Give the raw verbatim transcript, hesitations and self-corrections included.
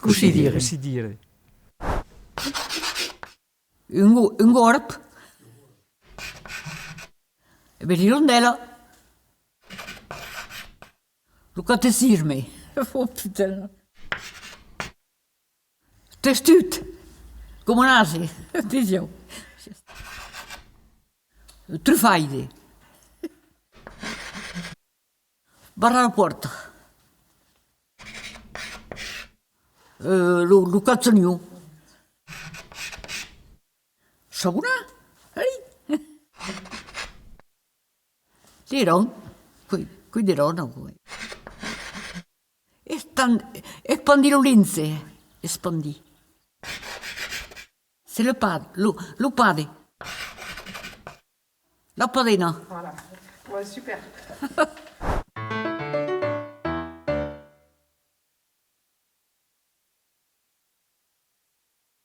Cossí dire? Cossí dire? Un go-, un gorp. E ben, l'irondèla. Lo catecisme. Oh, putain. Testut. Coma un ase, disián. Trufaire. Barrar la pòrta. Euh, lo, lo caçanhon. Sabonar? Ai! L'èran. Quai, quai d'èran, aquò. Estan-, espandir lo lince. Espandir. C'est le pad-, lo, lo pade. La padena. Voilà. Ouais, super.